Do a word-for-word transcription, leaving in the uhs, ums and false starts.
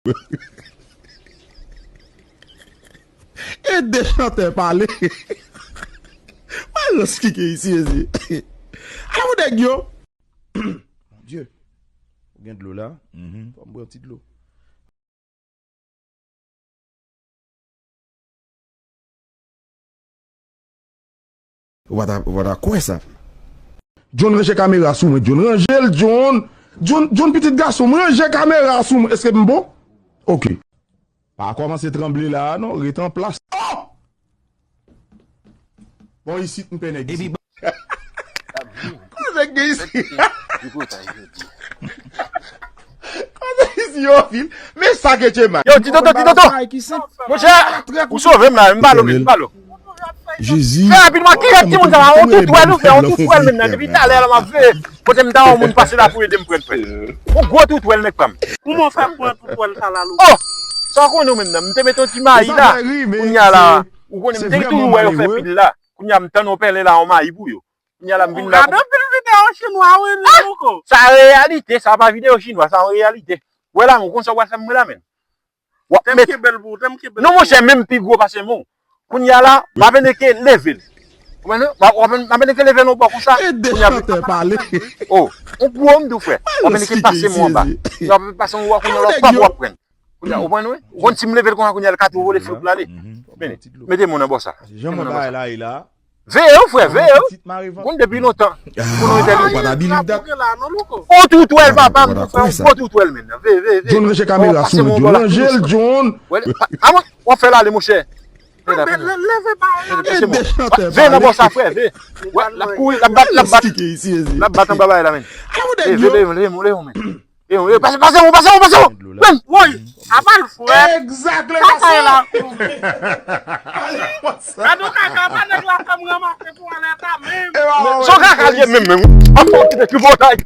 E de chantè pale. Mwen rans kike isi, ezi. Ala pou nèg yo. Mon Dieu. Ou gen dlo la? Fò m bwè yon ti dlo. Ou pa ta, ou pa ta kwè sa. John, ranje kamera sou mwen. John, ranje l, John. John, John, pitit gason m, ranje kamera sou mwen. Èske m bon? Ok. Pa kòmanse tranble la a non, ret an plas. Oh! Bon, isit m pè nèg isit. Kote nèg gen isit? Kote isit yo fil? Men sa ke Tchema. Yo, Ti Toto, Ti Toto! Monchè, ou sove m la, m pale w, men, m pale w. Jezi. Fè rapidman, ki rèd timoun sa la? On toutwèl ou fè, on toutwèl menm nan. Depi talè la m ap veye. Kote m ta wè yon moun pase la pou ede m pran frè. On gwo toutwèl nèg pa m. Kouman w fè pran toutwèl sa la, Louko? Oh! Sa w konnen w menm nan. M te mete yon ti mayi la. Kounye a la, ou konnen m te toujou wè yo fè pil la. Kounye a m tann yon pèlen la, yon mayi pou yo. Kounye a la m vin la. Gade anpil videyo chinwa wi, Louko. Sa reyalite, sa pa videyo chinwa, sa yon reyalite. Wè la, men, ou konn sa w pral fè m wè la, men. W ap met. Tè m kenbe l pou ou, tè m kenbe l pou ou. Non, monchè, menm pi gwo pase men w. Kounye a la, m ap enke leve l. Ou konprann? M ap, m ap enke leve l yon bò konsa. E de chantè pale. Oh, ou gwo m di w, frè. M ap enke pase men w anba. M ap pase men w kounye a la, w ap, w ap pran. Kounye a, ou konprann, wi? Ou konn si m leve l konsa kounye a, l ka tou vole flou pou l ale. Mete men w nan bò sa. Jan mwen bagay la ye la. Veye w, frè, veye w. Ou konn depi lontan. Pou nou entèlijè. Ou pa ta believe that. On toutwèl, papa m, frè, on gwo toutwèl, men. Veye, veye, veye. John, ranje kamera sou mwen, John. Ranje l, John. Wè, pa, a mwen, w ap fè l ale, monchè. Veye nan bò sa, frè, veye. Wè, l ap kouri, l ap bat, l ap bat. L ap bat anba bagay la, men. Veye, veye, veye, veye, veye, men. Yo, yo, pase, pase, pase, pase. Woy, apa l fwèt? Exactly, pase. Kaka la. Gade yon kaka, pa nèg la fè m ranmase twalèt la menm. Son kaka l ye menm, menm. Apa w kite tripotay?